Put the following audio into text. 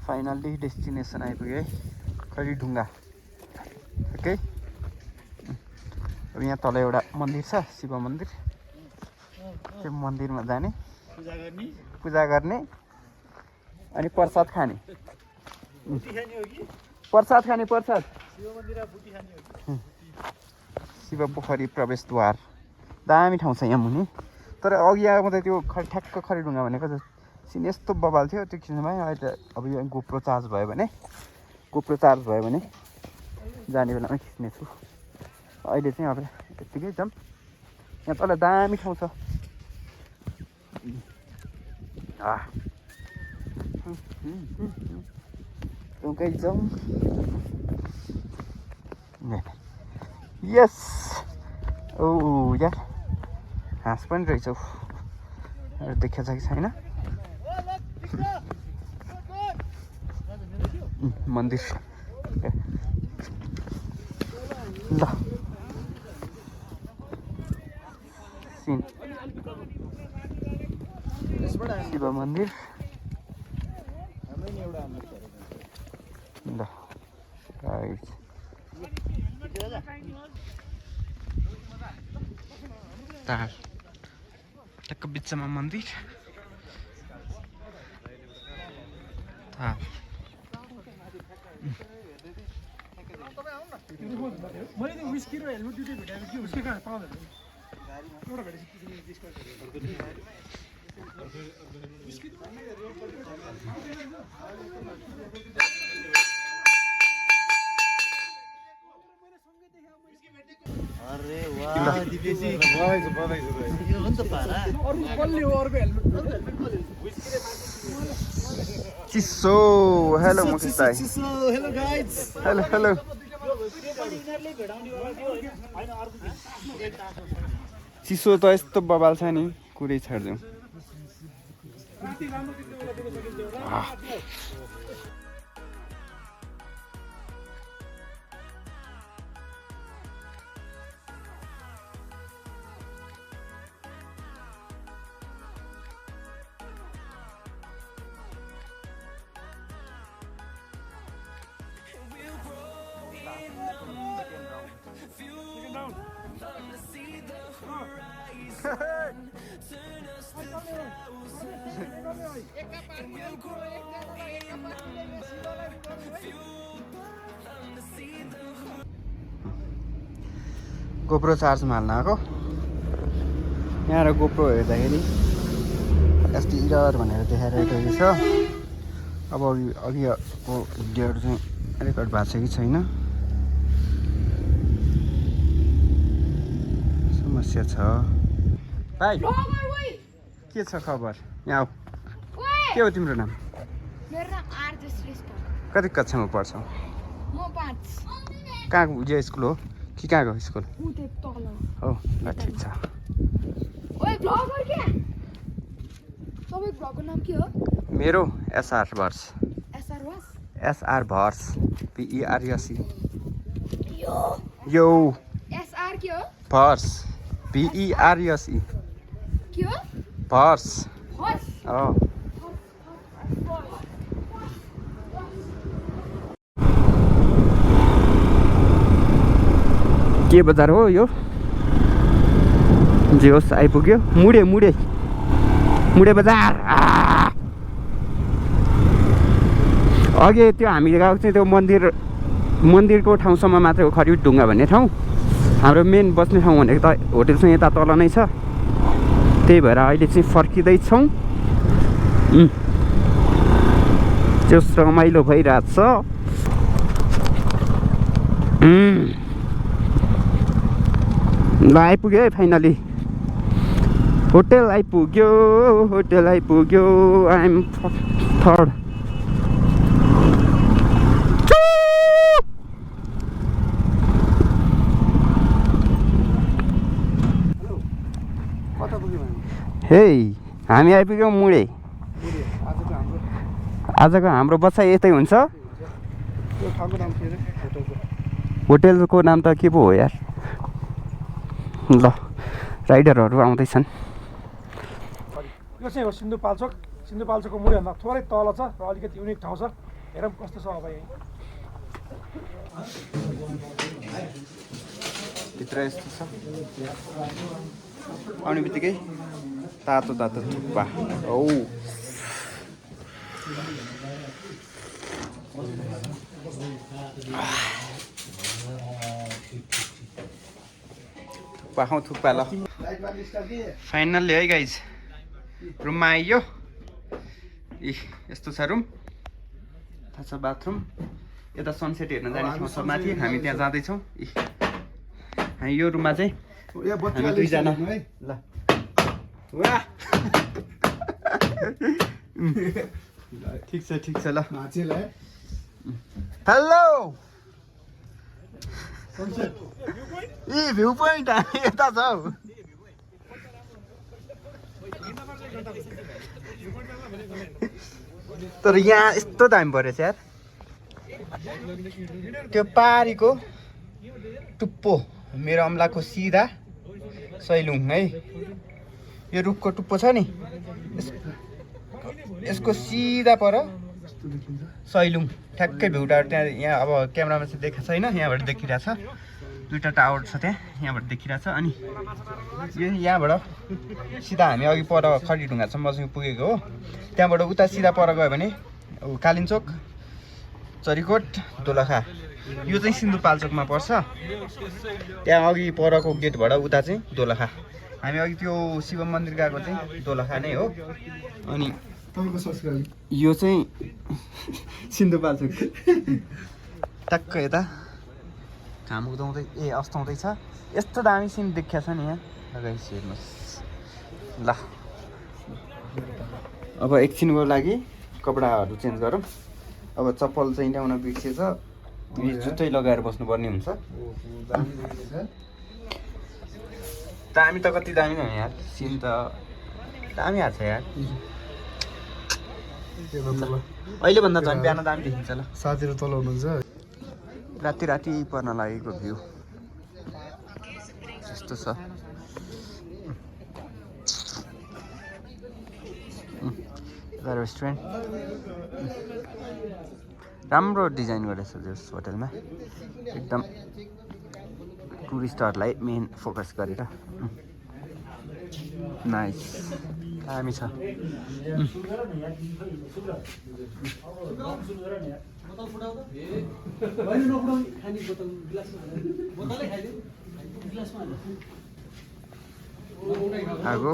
Finally destination आइपुग्यो है खैरीढुङ्गा okay. अब यहाँ तल एउटा मन्दिर छ शिव मन्दिर त्यो मन्दिरमा जाने पूजा गर्ने अनि प्रसाद खाने प्रसाद शिव पोखरी प्रवेशद्वार दामी ठाउँ छ यहाँ मुनि। तर अघि आएको त त्यो ठ्याक्क खैरीढुङ्गा भनेको सिन यस्तो बबाल थियो त्यो किसिममा। अहिले अब यो गोप्रो चार्ज भयो भने जाने बेलामा खिच्नेछु। अहिले चाहिँ अब यत्तिकै जाऊँ। यहाँ तल दामी ठाउँ छ। जाउँ यस ओ यार हाँस पनि रहेछ देखेको छ कि छैन मन्दिर ल सिन शिव मन्दिर ल राइट ताल टक्क बिचमा मन्दिर ताल मैले विस्की र हेलमेट दुटै भेटाएर के उसकै कहाँ पाउँदैन एउटा भेटेपछि अरे वाह दिपेशी बधाई यो हो नि त पारा अर्को बल्ले हो अर्को हेलमेट चिसो हेलो मुकेश दाइ हेलो गाइज हेलो चिसो त यस्तो बबाल छ नि कुरै छाड्दिउँ। गोप्रो चार्जमा हाल्न आएको। यहाँ र गोप्रो हेर्दाखेरि यस्तो इरर भनेर देखाइरहेको छ। अब अघिको भिडियोहरू चाहिँ रेकर्ड भएको छ कि छैन समस्या छ। भाइ के छ खबर? यहाँ आऊ। के हो तिम्रो नाम? मेरो नाम आरजे श्रेष्ठ। कति कक्षामा पढ्छौ? म 5। कहाँको यो स्कुल हो कि कहाँको स्कुल? उते तल हो ल ठिक छ। ओए ब्लगर के? तपाईको ब्लगको नाम के हो? मेरो एसआर भर्स। एसआर वास? एसआर भर्स PERS यो यो एसआर के हो? भर्स PERS के हो? भर्स हस हो। के बजार हो यो? जे होस् आइपुग्यो। मुडे बजार। अघि त्यो हामी गएको चाहिँ त्यो मन्दिरको ठाउँसम्म मात्रै हो खैरीढुङ्गा भन्ने ठाउँ। हाम्रो मेन बस्ने ठाउँ भनेको त होटल चाहिँ यता तल नै छ। त्यही भएर अहिले चाहिँ फर्किँदैछौँ। त्यो रमाइलो भइरहेछ। ल आइपुग्यो है फाइनली। होटल आइपुग्यो। I am third. हे हामी आइपुग्यौँ मुडे। आजको हाम्रो बच्चा यतै हुन्छ। होटलको नाम त के पो हो यार। ल राइडरहरू आउँदैछन्। यो चाहिँ हो सिन्धुपाल्चोक। सिन्धुपाल्चोकको मुडभन्दा थोरै तल छ र अलिकति युनिक ठाउँ छ। हेर कस्तो छ अब यहाँ भित्र यस्तो छ आउने बित्तिकै तातो तातो थुक्पा औ थुक्पा खाउँ थुक्पा ल फाइनल्ली है गाइज रुममा आइयो इ यस्तो छ रुम थाहा छ बाथरुम यता सनसेट हेर्न जाने ठाउँ छ माथि हामी त्यहाँ जाँदैछौँ हामी यो रुममा चाहिँ हामी दुईजना ल वाह ठिक छ ल हेलो ए भ्यू पोइन्ट यता छ हौ तर यहाँ यस्तो दामी परेछ यार त्यो पारीको टुप्पो मेरो अम्लाको सिधा सैलुङ है यो रुखको टुप्पो छ नि यसको सिधा पर सैलुङ ठ्याक्कै भ्यू टावर त्यहाँ यहाँ अब क्यामेरामा चाहिँ देखाएको छैन यहाँबाट देखिरहेछ दुईवटा टावर छ त्यहाँ यहाँबाट देखिरहेछ अनि यो यहाँबाट सिधा हामी अघि पर खडीढुङ्गासम्म चाहिँ पुगेको हो त्यहाँबाट उता सिधा पर गयो भने कालिम्चोक चरीकोट दोलखा यो चाहिँ सिन्धुपाल्चोकमा पर्छ त्यहाँ अघि परको गेटबाट उता चाहिँ दोलखा हामी अघि त्यो शिव मन्दिर गएको चाहिँ दोलखा नै हो अनि यो चाहिँ सिन्धुपाल्चोक टक्क यता घाम उदाउँदै अस्ताउँदैछ यस्तो दामी सिन देखिया छ नि यहाँ गाइस हेर्नुहोस् ल अब एकछिनको लागि कपडाहरू चेन्ज गरौँ अब चप्पल चाहिँ ल्याउन बिर्सेछ जुत्तै लगाएर बस्नुपर्ने हुन्छ दामी त कति दामी हो यार सिन त दामी आएको छ यार अहिलेभन्दा झन् बिहान दामी देखिन्छ ल साथीहरू तल हुनुहुन्छ राति राति पर्न लागेको भ्यू यस्तो छ रेस्टुरेन्ट राम्रो डिजाइन गरेछ जस होटलमा एकदम टुरिस्टहरूलाई मेन फोकस गरेर नाइस दामी छ आगो